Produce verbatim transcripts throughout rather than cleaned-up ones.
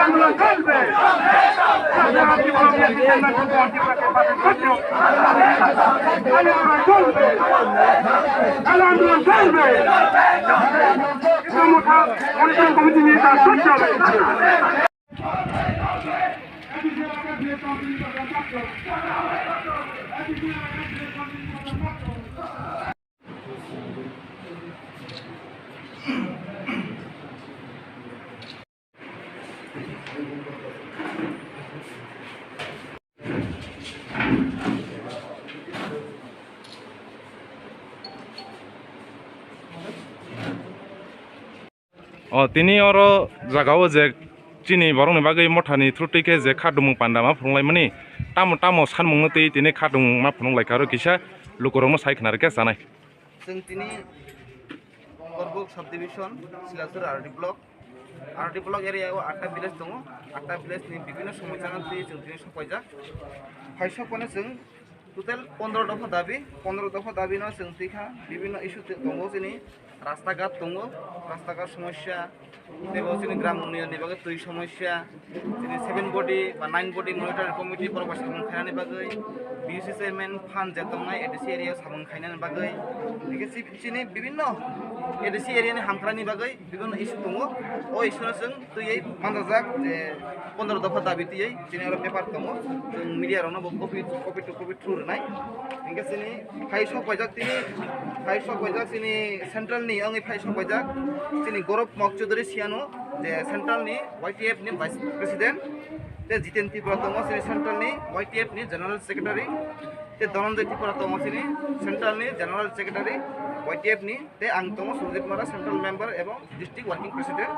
আন্দোলন চলবে। সারা জীবন দিয়ে দিতে না, শুধু অন্তিম রাতে পাশে সহ্য। আন্দোলন চলবে। আন্দোলন চলবে। ইসলাম মোর্চা মনিটরিং কমিটি নিয়ে কাজ করতে হবে। O, tini oro jagao je chini borokni bagwi mothani through twi khe je kha dumung panda ma phunukhlaimani, tamo tamo sanmungno twi tini kha dumung ma phunuklaikha, aro kisa lukurokno sai khna rwkhe chanai. Chwng tini Korbuk subdivision, Silasuri R D block, R D block area o atta village tongo, atta village ni bibhinno somosya no twi chwng tini sokpaijak. Phai sokphano chwng total pondro dopha dabi, pondro dopha dabi no chwng twi kha, bibhinno issue twi tongo chini, rasta ghat tongo, rasta ghat somosya, tei bo chini gram unnoyon ni bagwi twi somosya, chini seven body ba nine body monitoring committee borok bai samung khainani bagwi, B C chairman phan je tongnai A D C area o samung khainani bagwi, tei khe chini bibhinno A D C area ni hamkrai ni bagwi bibhinno issue tongo. O issue no chwng twiwi manjajak je pondro dopha dabi twiwi chini oro paper tongo. Chwng media rokno bo copy, copy to copy through rwnai. Hinkhe chini phai sok paijak tini, phai sok paijak chini central ni wngwi phai sok paijak chini Gaurav Mok Chaudhary Siano je central ni Y T F ni vice president, tei Jiten Tripura tongo chini central ni Y T F ni general secretary, tei Dhananjay Tripura tongo chini central ni general secretary Y T F ni, tei ang tongo Sanjay Kumar, central member ebong district working president.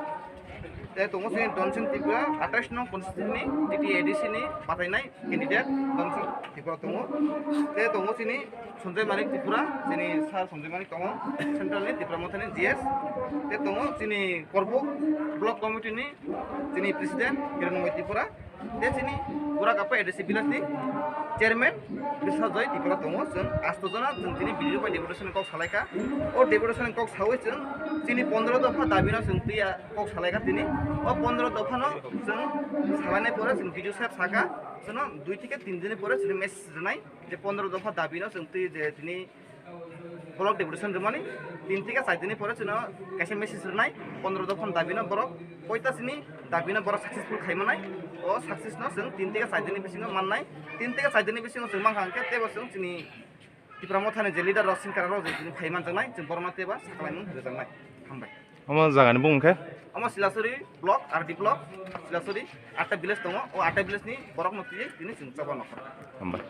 Tei tongo chini Dhonsen Tripura, atais nong constituency ni T T A D C ni batainai candidate Dhonsen Tripura tongo. Tei tongo chini Sanjay Manik Tripura, chini sir Sanjay Manik tongo, central ni Tipra Motha ni G S. Tei tongo chini Korbuk block committee ni chini president Hiranmoy Tripura. Tei chini Burakapa A D C village ni chairman Biswajoy Tripura tongo. Chwng asto jona chwng chini B D O bai deputation kok salaikha. O deputation kok sawi chwng chini pondro dopha dabi no chwng twiya kok salaikha tini. O pondro dopha no chwng salainai pore chwng B D O saheb saka, chwngno dui theke tin din ni pore chwngno message rwnai je pondro dopha dabi no chwng twi je tini block deputation rwmani tin theke char din ni pore chwngno kaisa message rwnai, pondro dopha ni dabi no borok koita chini dabi no borok successful khai manai, o success no chwng tin theke char din ni bisingo mannai, tin theke char din ni bisingo chwng mankha hwnkhe teibo chwng chini Tipra Mothani je leader rok, singer rok je chini phai manjaknai, chwng borokno teibo sakhlaimung rwjaknai. Hambai. Omo jagani bumung khe? Omo Silasuri block, R D block, Silasuri atta village tongo, o atta village ni borokno twiwi tini chwng choba nokha. Hambai.